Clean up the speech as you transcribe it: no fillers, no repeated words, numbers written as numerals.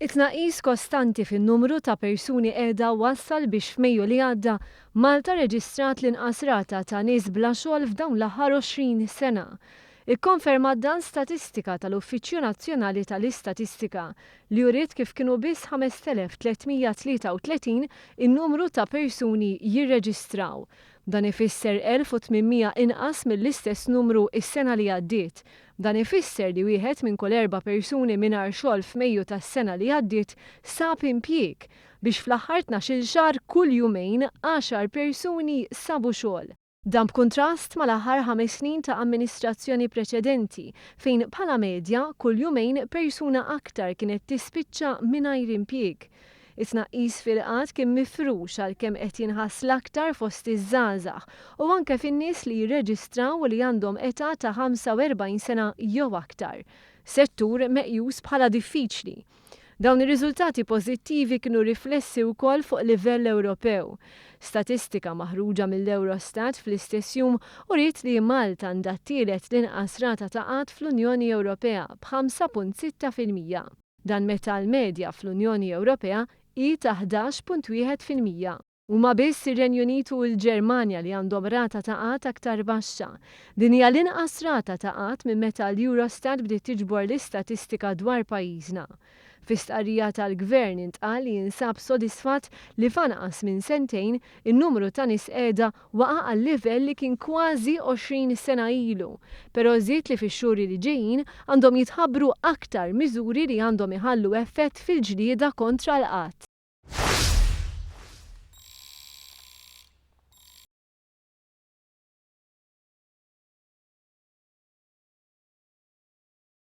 It-tnaqqis kostanti fin-numru ta' persuni qiegħda wassal biex f'Mejju li għadda Malta rreġistrat l-inqas rata ta' nies bla xogħol f'dawn l-aħħar 20 sena. Ikkonfermat dan statistika tal-Uffiċċju Nazzjonali tal-Istatistika li uriet kif kienu biss 5,333 in-numru ta' persuni jirreġistraw. Dan ifisser 1,800 inqas mill-istess numru is-sena li għaddiet. Dan ifisser li wieħed minn kull erba' persuni mingħajr xogħol f'Mejju tas-sena li għaddiet sab impjieg biex fl-aħħar 12-il xahar kull jumejn 10 persuni sabu xogħol. Dan b'kuntrast mal-aħħar 5 snin ta' amministrazzjoni preċedenti fejn bħala medja kull jumejn persuna aktar kienet tispiċċa mingħajr impjieg. It-tnaqqis fil-qgħad kien mifrux għalkemm qed jinħass l-aktar fost iż-żgħażagħ u anke fin-nies li jirreġistraw u li għandhom età ta' 45 sena jew aktar. Settur meqjus bħala diffiċli. Dawn ir-riżultati pożittivi kienu riflessi wkoll fuq livell Ewropew. Statistika maħruġa mill-Eurostat fl-istess jum uriet li Malta għandha tielet l-inqas rata ta' qgħad fl-Unjoni Ewropea b'5.6%. Dan meta l-medja fl-Unjoni Ewropea hi ta' 11.1%. Huma biss ir-Renju Unit u l-Ġermanja li għandhom rata ta' qgħad aktar baxxa. Din hija l-inqas rata ta' qgħad minn meta l-Eurostat bdiet tiġbor l-istatistika dwar pajjiżna. Fi stqarrija tal-Gvern intqal li jinsab sodisfatt li f'anqas minn sentejn in-numru ta' nies qiegħda waqa' għal livell li kien kważi 20 sena ilu. Però żied li fix-xhur li ġejjin għandhom jitħabbru aktar miżuri li għandhom iħallu effett fil-ġlieda kontra l-qgħad.